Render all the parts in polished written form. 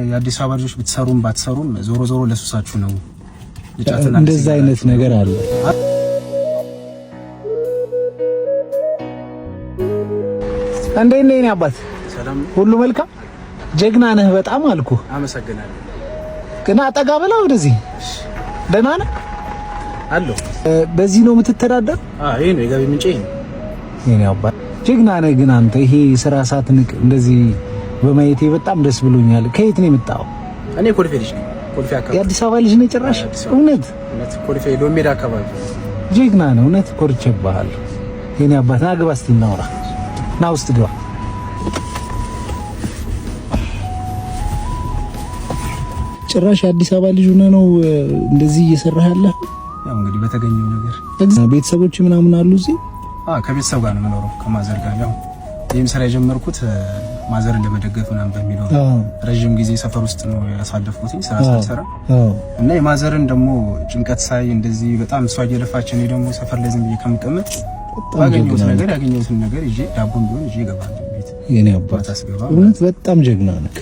የአዲስ አበባ ልጆች ብትሰሩም ባትሰሩም ዞሮ ዞሮ ለሱሳችሁ ነው። እንደዛ አይነት ነገር አለ። እንዴት ነህ የኔ አባት? ሁሉ መልካም። ጀግና ነህ በጣም አልኩህ። አመሰግናለሁ። ግን አጠጋ ብላ ወደዚህ። ደህና ነህ? አለሁ። በዚህ ነው የምትተዳደር? አዎ፣ ይሄ ነው የገቢ ምንጬ ነው። የኔ አባት ጀግና ነህ። ግን አንተ ይሄ ስራ ሳትንቅ እንደዚህ በማየቴ በጣም ደስ ብሎኛል። ከየት ነው የመጣኸው? እኔ ኮልፌ ልጅ ነኝ። ኮልፌ አካባቢ። የአዲስ አበባ ልጅ ነህ ጭራሽ? እውነት እውነት፣ ኮልፌ ሎሚ ሜዳ አካባቢ። ጀግና ነህ። እውነት ኮርቼብሃለሁ። የኔ አባት ና ግባ፣ እስኪ እናውራ። ና ውስጥ ግባ። ጭራሽ የአዲስ አበባ ልጅ ሆነህ ነው እንደዚህ እየሰራህ ያለህ? ያው እንግዲህ በተገኘው ነገር። ቤተሰቦች ምናምን አሉ እዚህ? አዎ፣ ከቤተሰብ ጋር ነው የምኖረው፣ ከ mother ጋር። ያው ይህም ስራ የጀመርኩት mother ን ለመደገፍ ምናምን በሚለው፣ ረዥም ጊዜ ሰፈር ውስጥ ነው ያሳለፍኩት ስራ ሳልሰራ። እና የ mother ን ደግሞ ጭንቀት ሳይ፣ እንደዚህ በጣም እሷ እየለፋች እኔ ደግሞ ሰፈር ላይ ዝም ብዬ ከምቀመጥ ባገኘሁት ነገር ያገኘሁትን ነገር ይዤ፣ ዳቦም ቢሆን ይዤ እገባለሁ ቤት። የኔ አባት እውነት በጣም ጀግና ነህ።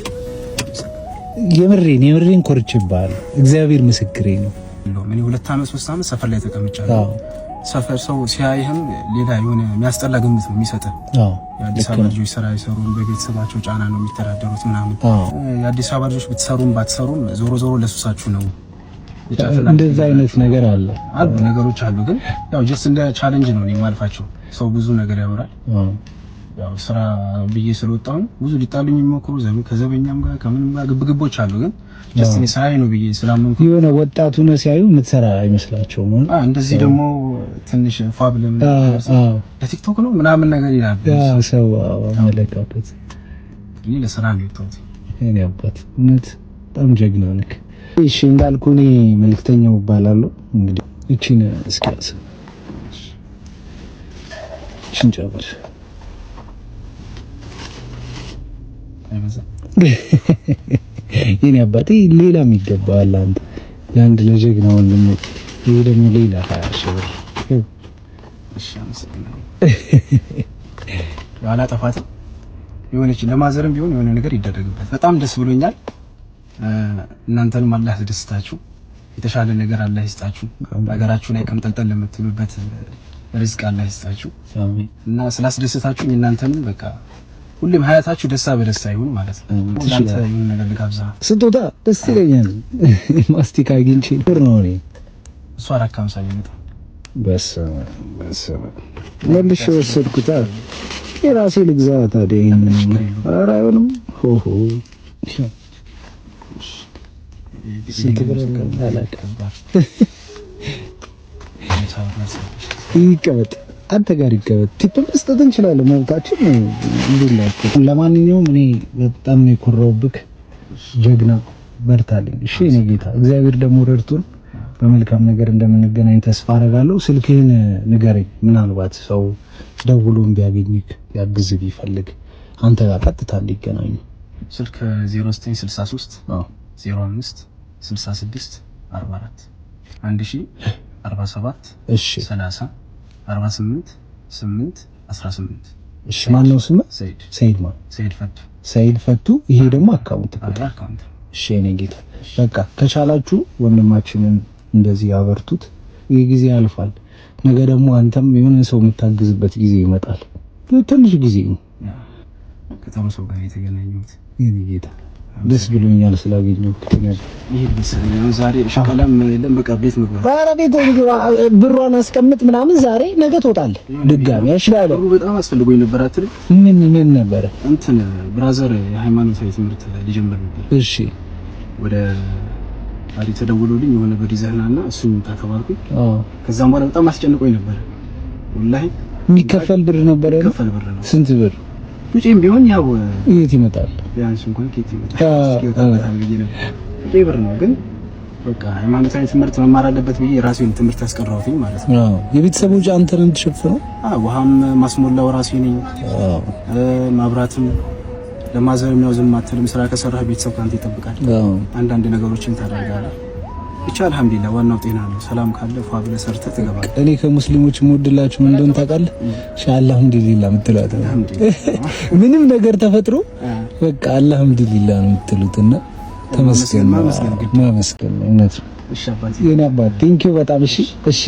የምሬን የምሬን ኮርቼብሃለሁ። እግዚአብሔር ምስክሬ ነው። እኔ 2 ዓመት 3 ዓመት ሰፈር ላይ ተቀምጫለሁ። ሰፈር ሰው ሲያይህም ሌላ የሆነ የሚያስጠላ ግምት ነው የሚሰጥህ። የአዲስ አበባ ልጆች ስራ አይሰሩም፣ በቤተሰባቸው ጫና ነው የሚተዳደሩት ምናምን። የአዲስ አበባ ልጆች ብትሰሩም ባትሰሩም ዞሮ ዞሮ ለሱሳችሁ ነው። እንደዛ አይነት ነገር አለ። አሉ፣ ነገሮች አሉ። ግን ያው just እንደ challenge ነው የማልፋቸው። ሰው ብዙ ነገር ያወራል። ያው ስራ ብዬ ስለወጣሁ ብዙ ሊጣሉኝ የሚሞክሩ ከዘበኛም ጋር ከምንም ጋር ግብግቦች አሉ። ግን just እኔ ስራዬ ነው ብዬ ስላመንኩ የሆነ ወጣቱ ነው ሲያዩ የምትሰራ አይመስላቸውም። እንደዚህ ደግሞ ትንሽ ፏ ብለህ ለቲክቶክ ነው ምናምን ነገር ይላል ሰው አመለካከት። እኔ ለስራ ነው የወጣሁት። እኔ አባት እውነት በጣም ጀግና ነህ። እሺ፣ እንዳልኩ እኔ መልክተኛው እባላለሁ። እንግዲህ እቺን እስኪ ያዝ፣ እቺን ጨምር። የኔ አባት ሌላም ይገባሃል አንተ ለአንድ ለጀግና ወንድም። ይሄ ደግሞ ሌላ 20,000 ብር። እሺ፣ አመሰግናለሁ። አላጠፋትም። የሆነች ለ mother ም ቢሆን የሆነ ነገር ይደረግበት። በጣም ደስ ብሎኛል። እናንተንም አላህ ያስደስታችሁ፣ የተሻለ ነገር አላህ ይስጣችሁ። ሀገራችሁ ላይ ቀምጠልጠል ለምትሉበት ሪዝቅ አላህ ይስጣችሁ እና ስላስደሰታችሁ እናንተንም በቃ ሁሌም ሀያታችሁ ደስታ በደስታ ይሁን ማለት ነው። እናንተ የሆነ ነገር ልጋብዝህ። ስጦታ ደስ ይለኛል። ማስቲካ አግኝቼ ብር ነው እኔ እሱ 4.50 ይመጣ። በስመ በስመ መልሼ ወሰድኩት። የራሴ ልግዛ ታዲያ። ይሄንን ኧረ አይሆንም። ሆሆ፣ ስንት ብር አላውቅም። ይቀመጥ፣ አንተ ጋር ይቀመጥ። Tip መስጠት እንችላለን፣ መብታችን ነው። ለማንኛውም እኔ በጣም ነው የኮራሁብህ፣ ጀግና፣ በርታልኝ። እሺ እኔ ጌታ፣ እግዚአብሔር ደግሞ ረድቶን በመልካም ነገር እንደምንገናኝ ተስፋ አደርጋለሁ። ስልክህን ንገረኝ፣ ምናልባት ሰው ደውሎም ቢያገኝህ ያግዝ ቢፈልግ አንተ ጋር ቀጥታ እንዲገናኙ። ስልክ 0963 05 66 44 1047 30 48 8 18። እሺ፣ ማነው ስምህ? ሰይድ። ሰይድ ማን? ሰይድ ፈቱ። ሰይድ ፈቱ። ይሄ ደግሞ account ቁጥር። Account። እሺ የኔ ጌታ፣ በቃ ከቻላችሁ ወንድማችንን እንደዚህ ያበርቱት። ይህ ጊዜ ያልፋል። ነገ ደግሞ አንተም የሆነ ሰው የምታግዝበት ጊዜ ይመጣል። ትንሽ ጊዜ ነው። ከጥሩ ሰው ጋር የተገናኘሁት። የኔ ጌታ፣ ደስ ብሎኛል ስላገኘሁ። ይሄ መሰለኝ አሁን ዛሬ ሽቀላም የለም፣ በቃ ቤት መግባት። ኧረ ቤት ብሯን አስቀምጥ ምናምን፣ ዛሬ ነገ ትወጣለህ ድጋሚ። እሺ። ብሩ በጣም አስፈልጎኝ ነበር አትልም? ምን ምን ነበረ? እንትን brother የሃይማኖታዊ ትምህርት ሊጀምር ነበር። ወደ አሪ ተደውሎልኝ የሆነ ብር ይዘህና እና እሱን ተባልኩኝ። ከዛም በኋላ በጣም አስጨንቆኝ ነበር ወላሂ። የሚከፈል ብር ነበረ? የሚከፈል ብር ነው። ስንት ብር? ውጪም ቢሆን ያው የት ይመጣል? ቢያንስ እንኳን ከየት ይመጣል? እስኪ ወጣበታል ብዬ ነበር። ውጪ ብር ነው፣ ግን በቃ ሃይማኖታዊ ትምህርት መማር አለበት ብዬ ራሴን ትምህርት ያስቀራሁትኝ ማለት ነው። አዎ፣ የቤተሰብ ወጪ አንተ ነው የምትሸፍነው? አዎ፣ ውሃም ማስሞላው ራሴ ነኝ። መብራትም ለ mother ም ያው ዝም አትልም። ስራ ከሰራህ ቤተሰብ ካንተ ይጠብቃል። አንዳንድ ነገሮችን ታደርጋለህ። ብቻ አልሐምዱሊላህ ዋናው ጤና ነው። ሰላም ካለ ፏ ብለህ ሰርተህ ትገባለህ። እኔ ከሙስሊሞች የምወድላችሁ ምን እንደሆነ ታውቃለህ? አልሐምዱሊላህ የምትሏት፣ ምንም ነገር ተፈጥሮ በቃ አልሐምዱሊላህ ነው የምትሉት እና ተመስገን፣ ማመስገን ግድ ማመስገን ነው። እውነት ነው። እሺ አባቴ። የኔ አባት thank you በጣም። እሺ፣ እሺ፣